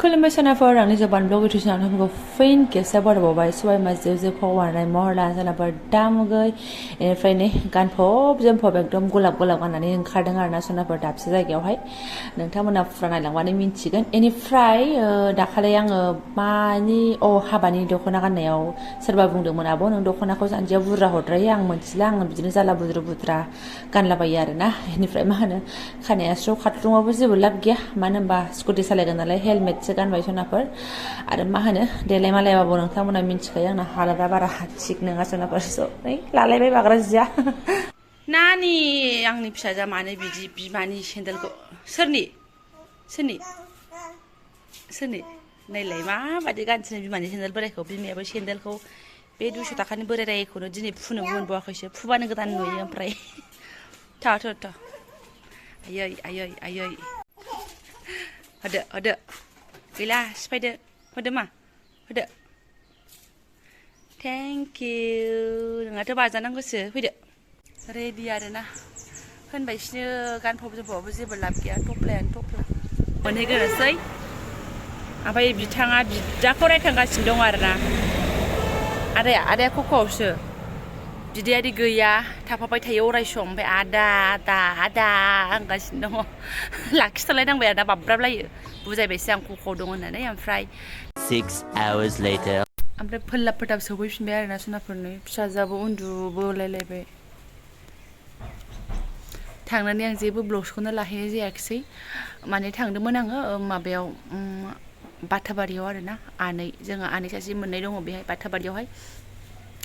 खुलुमबाय सोनाफोर आंनि Jobanivlog YouTube चेनेलखौ फिन खेबसे बरायबावबाय सबाय माजों जेखौ वारनाय महरला सोनाफोर दामुगै इनिफ्राय नै गानफब जोमफब एकदम गलाब गलाब गाननानै ओंखारदों आरोना सोनाफोर दाबसे जायगायावहाय नोंथांमोना फुरा नायलांबानो मिन्थिगोन इनिफ्राय दाखालि आङो मानि हाबानि दख'ना गाननायाव सोरबा बुंदोंमोन आब' नों दख'नाखौ जानजियाव बुरजा हरद्रायो आं मोनथिला आङो बिदिनो जाला बुद्रु बुद्रा गानलाबायो आरोना इनिफ्राय मा होनो खानाया स्र' खाथुमाबो जेबो लाब गैया मानो होनबा स्कुटि सालायगोन नालाय हेलमेटसो गानबाय सोनाफोर आरो मा होनो देलाय मालायबाबो नोंथांमोना मिन्थिखायो आंना हालोदा बारा थिग नङा सोनाफोर स' नै लालायबाय बाग्रा जिया नानि आंनि फिसाजोआ मानो बिदि बिमानि सेन्देलखौ सोरनि नायलाय माबादि गानसिनो बिमानि सेन्देल बोरायखौ बिमायाबो सेन्देलखौ बे 200 थाखानि बोराय रायखौनो दिनै फुनो मोनबावाखैसो फुबानो गोदान नुयो ओमफ्राय थ' आयै होदो गैला सिफायदो होदो मा होदो थेंक इउ नोंहाथ' बाजानांगौसो फैदो रेडि आरोना होनबायसिनो गानफब जोमफबाबो जेबो लाब गैया थफ्लायानो थफ्ला मोनहैग्रोनोसै ओमफ्राय बिथाङा बिदाखौ रायखांगासिनो दं आरोना आदाया खख'आवसो बिदायारि गैया थाफाबाय थायो अराय सम ओमफ्राय आदा होनगासिनो दङ लाखिथ'लायनांबाय आरोना बाब्राबलायो बुजायबायसो आं खख'आव दं होननानै ओमफ्राय 6 hours later ओमफ्राय फोल्लाब फोथाब सौफैफिनबाय आरोना सोनाफोरनो फिसाजोआबो उन्दुबोलायलायबाय थांनानै आं जेबो ब्लग्सखौनो लाहैनाय जायाखिसै माने थांदोंमोन आङो माबायाव बाथाबारियाव आरोना जोङो आनै सासे मोननाय दङ बेहाय बाथाबारियावहाय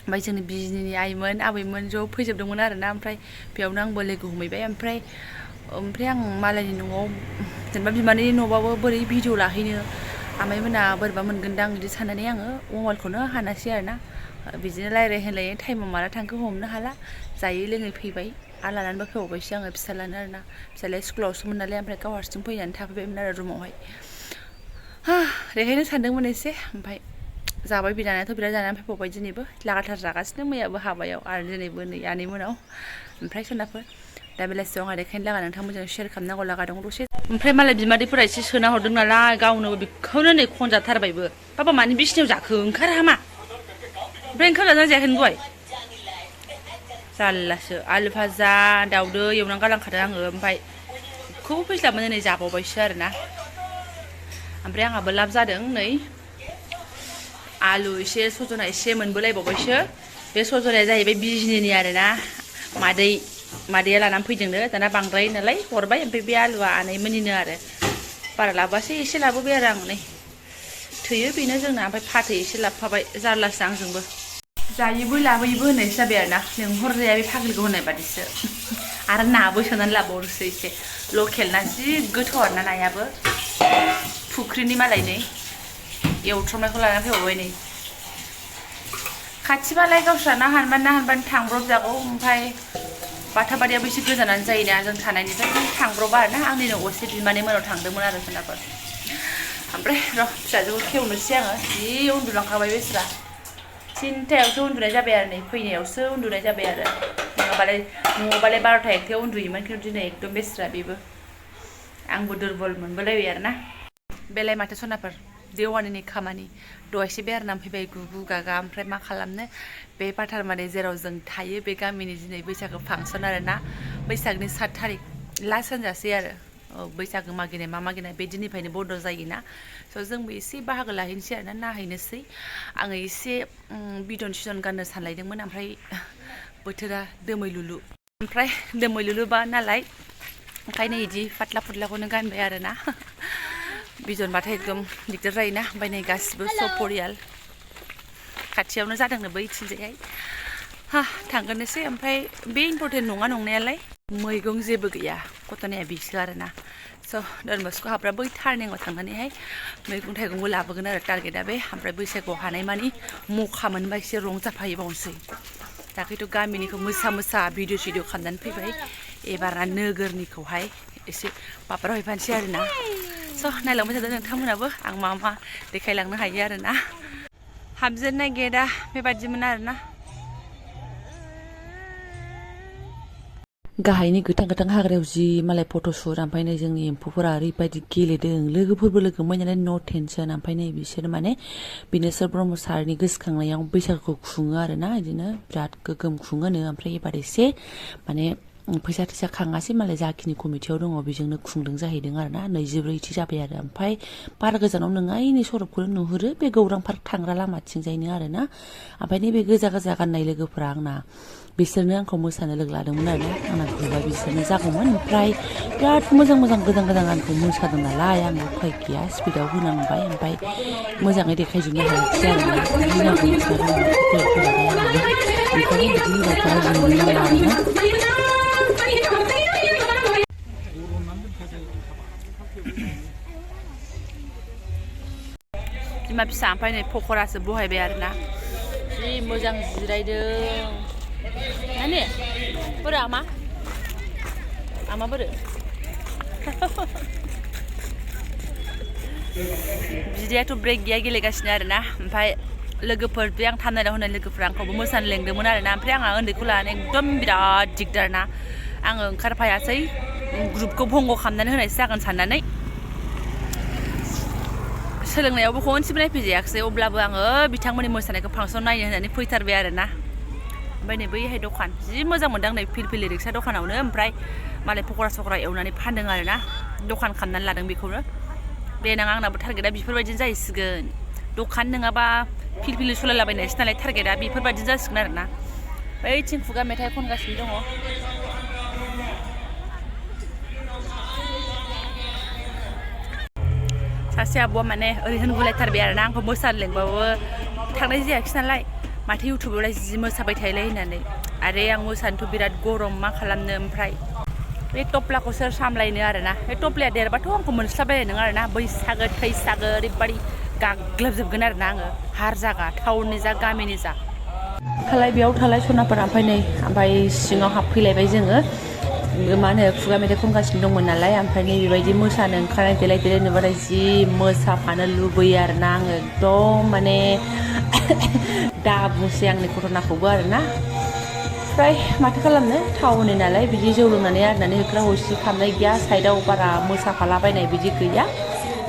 ओमफ्राय जोंनि बिजनिनि आइमोन आबैमोन ज' फैजोबदोंमोन आरोना ओमफ्राय बेयावनो आंबो लोगो हमहैबाय ओमफ्राय आं मालायनि न'आव जेनेबा बिमानि न'बाबो बोरै भिडिअ लाहैनो आमाइमोना बोरैबा मोनगोनदां बिदि साननानै आङो मबाइलखौनो हानासै आरोना बिदिनो रायलाय होनलायै टाइमाव माला थांखो हमनो हाला जायै लोङै फैबाय आरो लानानैबो फैबावबायसो आङो फिसालानो आरोना फिसालाया स्कुलावसोमोन नालाय ओमफ्राय गाव हारसिं फैनानै थाफैबायमोन आरो रुमावहाय रेहायनो सानदोंमोन एसे ओमफ्राय जाबाय बिदानाथ' बिराद जानानै फैबावबाय दिनैबो लागाथार जागासिनो मैयाबो हाबायाव आरो दिनैबो नै आनै मोनाव ओमफ्राय सोनाफोर दा बेलासियाव आंहा देखायनो लागा नोंथांमोनजों शेयार खालामनांगौ लागा दं दसे ओमफ्राय मालाय बिमादैफोरा एसे सोना हरदों नालाय गावनो बेखौनो नै खनजाथारबायबो बाबा मानि बिसिनायाव जाखो ओंखार हामा ओमफ्राय ओंखाम जादोंना जायाखै नों दहाय जारलासो आलु भाजा दाउदै एवनानै गालांखादों आङो ओमफ्राय बेखौबो फैस्लाबनानै नै जाबावबायसो आरोना ओमफ्राय आंहाबो लाब जादों नै आलु एसे सजना एसे मोनबोलायबावबायसो बे सजनाया जाहैबाय बिजनिनि आरोना मादैया लानानै फैदोंनो दाना बांद्राय नालाय हरबाय ओमफ्राय बे आलुआ आनैमोननिनो आरो बारा लाबोआसै एसे लाबोबाय आरो आं नै थोयो बेनो जोंना ओमफ्राय फाथै एसे लाबोफाबाय जारलासो आंजोंबो जायोबो लाबोयोबो होननायसो जाबाय आरोना लेंहरजाया बे फाग्लिखौ होननाय बादिसो आरो नाबो सोनानै लाबावनोसै एसे लकेल ना जि गोथाव आरोना नायाबो फुख्रिनि मालाय नै एवथ्रमनायखौ लानानै फैबावबाय नै खाथिबालाय गावस्रा ना हानबानो थांब्रब जागौ ओमफ्राय बाथाबारियाबो एसे गोजानानो जायोना जों थानायनिफ्राय थांब्रबा आरोना आंनि न'आव एसे बिमानै मोनाव थांदोंमोन आरो सोनाफोर ओमफ्राय र' फिसाजोखौ खेवनोसै आङो जि उन्दुलांखाबाय बेस्रा 3थायावसो उन्दुनाय जाबाय आरो नै फैनायावसो उन्दुनाय जाबाय आरो नङाबालाय 12ता 1तायाव उन्दुयोमोन खिन्थु दिनै एकदम बेस्रा बेबो आंबो दुरबल मोनबोलायबाय आरोना बेलाय माथो सनाफोर देवानिनि खामानि दहायसो बेरायनानै फैबाय गुगु गागा ओमफ्राय मा खालामनो बे बाथारमारि जेराव जों थायो बे गामिनि दिनै बैसागो फांसन आरोना बैसागनि 7 थारिख लास्ट होनजासै आरो बैसागो मागिनाय मा मागिनाय बे दिननिफ्रायनो बन्द' जायोना स' जोंबो एसे बाहागो लाहैनोसै आरोना नायहैनोसै आङो एसे बिदन सिदन गाननो सानलायदोंमोन ओमफ्राय बोथोरा दोमैलुलुबा नालाय ओंखायनो बिदि फाथ्ला फुथलाखौनो गानबाय आरोना बिदनबाथाय एकदम दिगदार जायोना ओमफ्राय नै गासिबो सपरियाल खाथियावनो जादोंनो बैथिंजायहाय थांगोननोसै ओमफ्राय बे इम्परटेन्ट नङा नंनायालाय मैगं जेबो गैया घटनाया बिसो आरोना स' डनबस्क' हाबग्रा बै टार्निंआव थांनानैहाय मैगं थाइगंबो लाबोगोन आरो टारगेटआ बे ओमफ्राय बैसागुआव हानाय मानि मखा मोनबा एसे रंजाफाहैबावनोसै दाख्लैथ' गामिनिखौ मोसा भिडिअ सिडिअ खालामनानै फैबाय एबारना नोगोरनिखौहाय एसे माबाराव हैफानोसै आरोना स' नायलांबाय थादों नोंथांमोनाबो आं मा देखायलांनो हायो आरोना हाबजेननाय गेटआ बेबादिमोन आरोना गाहायनि गोथां गोथां हाग्रायाव जि मालाय फट' सुट ओमफ्राय नै जोंनि एम्फौफोरा ओरैबायदि गेलेदों लोगोफोरबो लोगो मोननानै न' टेनसन ओमफ्राय नै बिसोर माने बिनेश्वर ब्रह्म सारनि गोसोखांनायाव बैसागुखौ खुङो आरोना बिदिनो बिराद गोगोम खुङोनो ओमफ्राय एबार एसे माने फैसा थैसा खाङासै मालाय जाखिनि कमिटियाव दङ बेजोंनो खुंदों जाहैदों आरोना 24थि जाबाय आरो ओमफ्राय बारा गोजानाव नङा इनि सरबखौनो नुहुरो बे गौरां पार्क थांग्रा लामाथिंजायनो आरोना ओमफ्राय नैबे गोजा गोजा गाननाय लोगोफोरा आंना बिसोरनो आंखौ मोसानो लोगो लादोंमोन आरोना आंना ग्रुपआ बिसोरनो जागौमोन ओमफ्राय बिराद मोजां मोजां गोदान गोदान गानखौ मोसादों नालाय आं उफाय गैया स्पिडआव होनांबाय ओमफ्राय मोजाङै देखायजोबनो हायाखिसै आरोना गिनांगौ बिसोरो ओंखायनो बिदि होबाय जोंनो नांला आरोना बिमा फिसा ओमफ्राय नै पकरासो बहायबाय आरोना जि मोजां जिरायदों नानि बोरो आमा बोरो बिदायाथ' ब्रेक गैया गेलेगासिनो आरोना ओमफ्राय लोगोफोर बे आं थानायाव होनाय लोगोफ्रा आंखौबो मोसानो लेंदोंमोन आरोना ओमफ्राय आंहा उन्दैखौ लानानै एकदम बिराद दिगदार ना आङो ओंखारफायासै ग्रुपखौ भंग खालामनानै होनायसो जागोन साननानै सोलोंनायावबो खनसेबो नायफैजायाखिसै अब्लाबो आङो बिथांमोननि मोसानायखौ फांसन नायनो होननानै फैथारबाय आरोना ओमफ्राय नै बैहाय दखान जि मोजां मोनदों नै फिलफिलि रिक्सा दखानावनो ओमफ्राय मालाय पकरा सकरा एवनानै फानदों आरोना दखान खालामनानै लादों बेखौनो देनां आंनाबो टारगेटआ बेफोरबायदिनो जाहैसिगोन दखान नङाबा फिलफिलि सलायलाबायनायसो नालाय टारगेटआ बेफोरबायदिनो जासिगोन आरोना बैथिं खुगा मेथाइ खनगासिनो दङ सासे आब'आ माने ओरै होनगुलायथारबाय आरोना आंखौ मोसानो लेंबाबो थांनाय जायाखिसै नालाय माथो इउटुबावलाय जि मोसाबाय थायोलाय होननानै आरो आं मोसानोथ' बिराद गरम मा खालामनो ओमफ्राय बे टप्लाखौ सोर सामलायनो आरोना बे टप्लाया देरबाथ' आंखौ मोनस्लाबायनाय नङा आरोना बैसागो थैसागो ओरैबायदि गाग्लोबजोबगोन आरोना आङो हार जागा टाउननि जा गामिनि जा थालाय बेयाव थालाय सनाफोरा ओमफ्राय सिङाव हाबफैलायबाय जोङो मा होनो खुगा मेथाइ खनगासिनो दंमोन नालाय ओमफ्राय नै बेबायदि मोसानो ओंखारनाय देलाय देलाय नुबाथाय जि मोसाफानो लुबैयो आरोना आङो एकदम माने दा बुंसै आंनि घटनाखौबो आरोना ओमफ्राय माथो खालामनो टाउननि नालाय बिदि जौ लोंनानै आरनानै होख्रा हरसि खालामनाय गैया साइडआव बारा मोसाफालाबायनाय बिदि गैया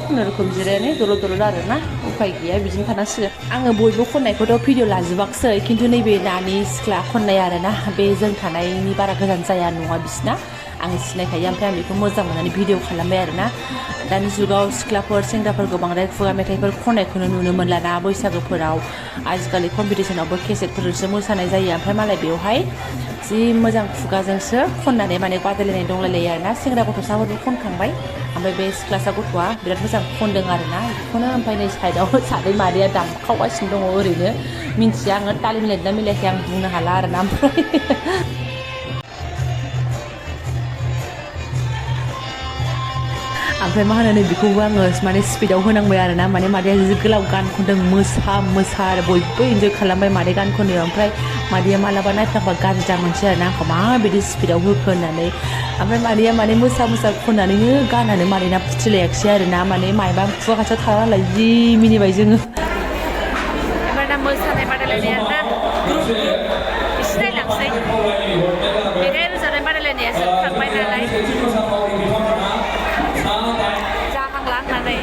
खुनुरुखुम जिरायनाय दलद दलद आरोना उफाय गैया बिदिनो थानांसिगोन आङो बयबो खननायखौथ' भिडिअ लाजोबाखिसै खिन्थु नैबे दानि सिख्ला खननाय आरोना बे जों थानायनि बारा गोजान जाया नङा बिसिना आं सिनायखायो ओमफ्राय आं बेखौ मोजां मोननानै भिडिअ खालामबाय आरोना दानि जुगाव सिख्लाफोर सेंग्राफोरखौ बांद्राय खुगा मेथाइफोर खननायखौनो नुनो मोनलाना बैसागोफोराव आजिखालि कम्पिटिसनावबो केसेटफोरजोंसो मोसानाय जायो ओमफ्राय मालाय बेवहाय जि मोजां खुगाजोंसो खननानै माने बादायलायनाय दंलायलायो आरोना सेंग्रा गथ'साफोरबो खनखांबाय ओमफ्राय बे सिख्लासा गथ'आ बिराद मोजां खनदों आरोना बेखौनो ओमफ्राय नै साइडआव सानै मादैया दामखावगासिनो दङ ओरैनो मिन्थिया आङो ताल मिलायदोंना मिलायाखै आं बुंनो हाला आरोना ओमफ्राय मा होनो नै बेखौबो आङो माने स्पिडआव होनांबाय आरोना माने मादैया जि गोलाव गान खनदों मोसा आरो बयबो इन्जय खालामबाय मादै गान खननायाव ओमफ्राय मादैया मालाबा नायफ्लांबा गाज्रि जामोनसै आरोना आंखौ माबायदि स्पिडआव होखो होननानै ओमफ्राय मादैया माने मोसा खननानैनो गानानो मादैना फुथिलायाखिसै आरोना माने मायबा खुगा खाथियाव थाला नालाय जि मिनिबाय जोङो ओमफ्राय दा मोसानाय बादायलायनाय आरोना ग्रुप एसे नायलांसै मेथाइ रोजाबनाय बादायलायनाया जोबखांबाय नालाय जाहांलांनानै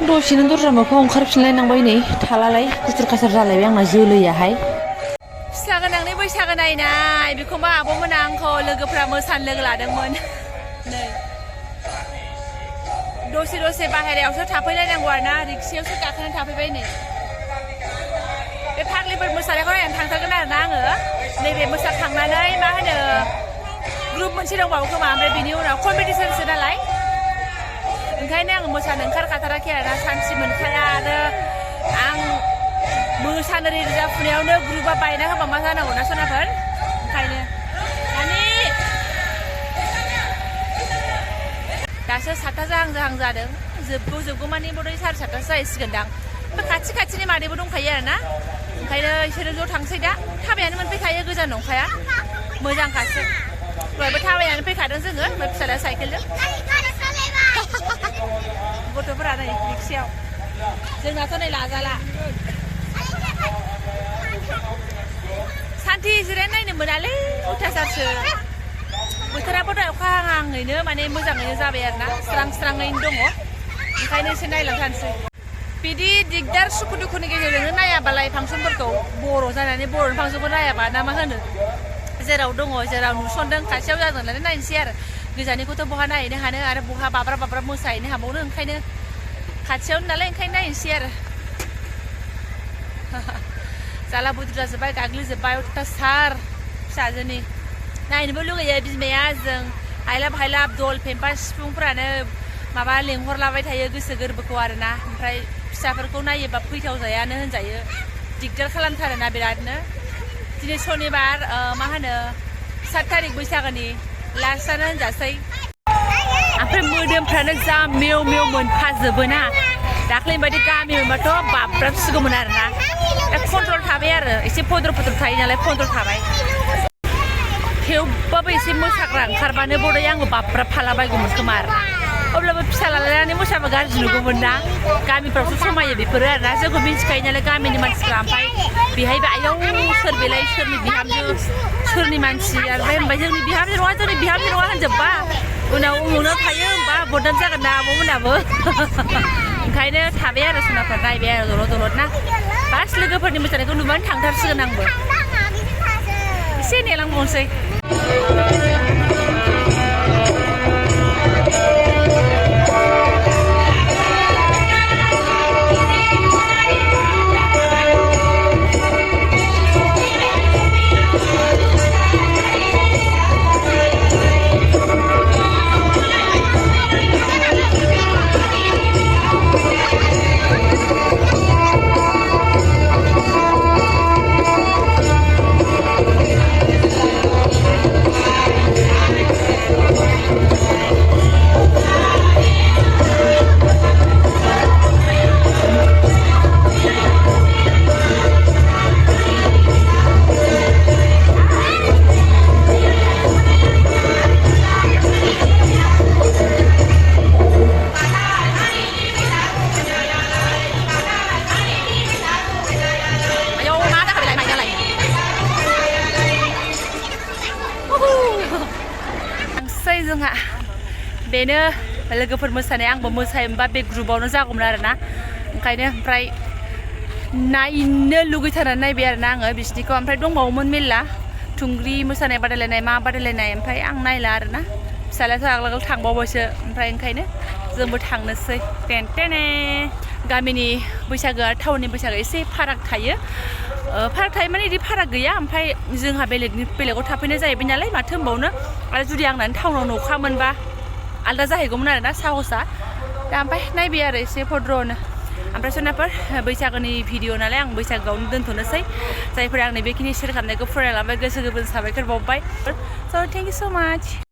दसेनो दरजा मोखाङाव ओंखारफिनलायनांबाय नै थालालाय गुथुर खासार जालायबाय आंना जोलैयाहाय फिसा गोनांनि बैसागो नायनाय बेखौबा आब'मोना आंखौ लोगोफ्रा मोसानो लोगो लादोंमोन नै दसे बाहेरायावसो थाफैलायनांगौ आरोना रिक्सायावसो गाखोनानै थाफैबाय नै बे फाग्लिफोर मोसानायखौ नायनानै थांथारगोन आरोना आङो नैबे मोसाखांनानै मा होनो ग्रुप मोनसे दंबावो खोमा ओमफ्राय बिनि उनाव कम्पिटिसनसो नालाय ओंखायनो आं मोसानो ओंखारखाथाराखै आरोना सानसे मोनखाया आरो आं मोसानो रेडि जाफुनायावनो ग्रुपा बायना होबा मा जानांगौ ना सनाफोर ओंखायनो माने दासो 7ता जाहां जादों जोबगौ माने बड'यै 7:30 जाहैसिगोनदां खाथि खाथिनि मादैबो दंखायो आरोना ओंखायनो इसोरो ज' थांसै दा थाबायानो मोनफैखायो गोजान नंखाया मोजांखासो दहायबो थाबायानो फैखादों जोङो ओमफ्राय फिसाला साइकेलजों गथ'फोरा नै रिक्सायाव जोंनाथ' नै लाजाला सान्थि जिरायनो नायनो मोनालै अयथासारसो बोथोराबो दा अखा हाहाङैनो माने मोजाङैनो जाबाय आरोना स्रां-स्राङैनो दङ ओंखायनो एसे नायलांथारसै बिदि दिगदार सुखु दुखुनि गेजेरजोंनो नायाबालाय फांसनफोरखौ बर' जानानै बर'नि फांसनखौ नायाबा ना मा होनो जेराव दङ जेराव नुसनदों खाथियाव जादों होननानै नायनोसै आरो गोजाननिखौथ' बहा नायहैनो हानो आरो बहा बाब्राब मोसाहैनो हाबावनो ओंखायनो खाथियावनो नालाय ओंखायनो नायनोसै आरो जाला बुद्रु जाजोब्बाय गाग्लिजोब्बाय अयथासार फिसाजोनि नायनोबो लुगैयो बिमाया जों हायलाब दल पेम्पास सिफुंफोरानो माबा लेंहरलाबाय थायो गोसो गोरबोखौ आरोना ओमफ्राय फिसाफोरखौ नायोबा फैथाव जायानो होनजायो दिगदार खालामथारोना बिरादनो दिनै सनिबार मा होनो 7 तारिख बैसागोनि लास्टआनो होनजासै ओमफ्राय मोदोमफ्रानो जा मेव मोनफाजोबो ना दाख्लैनि बायदि गामि मोनबाथ' बाब्राबसिगौमोन आरोना दा कन्ट्रल थाबाय आरो एसे फद्र थायो नालाय कन्ट्रल थाबाय थेवबाबो एसे मोसाग्रा ओंखारबानो बड'यै आंबो बाब्राब फालाबायगौमोन खोमा आरो अब्लाबो फिसाला लानानै मोसाबा गाज्रि नुगौमोन ना गामिफ्रावसो समायो बेफोरो आरोना जोंखौ मिन्थिखायो नालाय गामिनि मानसिफ्रा ओमफ्राय बेहायबो आयौ सोर बेलाय सोरनि बिहामजो सोरनि मानसि ओमफ्राय होनबाय जोंनि बिहामजो नङा होनजोबबा उनाव उमुनाव थायो होमबा बदनाम जागोन ना आब'मोनाबो ओंखायनो थाबाय आरो सनाफोर नायबाय आरो दलद ना बास लोगोफोरनि मोसानायखौ नुबानो थांथारसिगोन आंबो एसे नेलांबावनोसै जोंहा बेनो लोगोफोर मोसानाय आंबो मोसायोमोनबा बे ग्रुपआवनो जागौमोन आरोना ओंखायनो ओमफ्राय नायनो लुगैथारनानै नायबाय आरोना आङो बिसिनिखौ ओमफ्राय दंबावोमोन मेल्ला थुंग्रि मोसानाय बादायलायनाय मा बादायलायनाय ओमफ्राय आं नायला आरोना फिसालायाथ' आगोल थांबावबायसो ओमफ्राय ओंखायनो जोंबो थांनोसै टेने गामिनि बैसागो आरो टाउननि बैसागो एसे फाराग थायो माने बिदि फाराग गैया ओमफ्राय जोंहा बेलेगाव थाफैनाय जाहैबाय नालाय माथो होनबावनो आरो जुदि आंनानै टाउनाव न'खामोनबा आलदा जाहैगौमोन आरोना साहसा दा ओमफ्राय नायबाय आरो एसे भद्रनो ओमफ्राय सोरनाफोर बैसागोनि भिडिअ नालाय आं बैसागोआवनो दोनथ'नोसै जायफोरा आंनि बेखिनि शेयार खालामनायखौ फरायलांबाय गोसो गोरबोजों साबायखर बावबाय स' थेंक इउ स' माच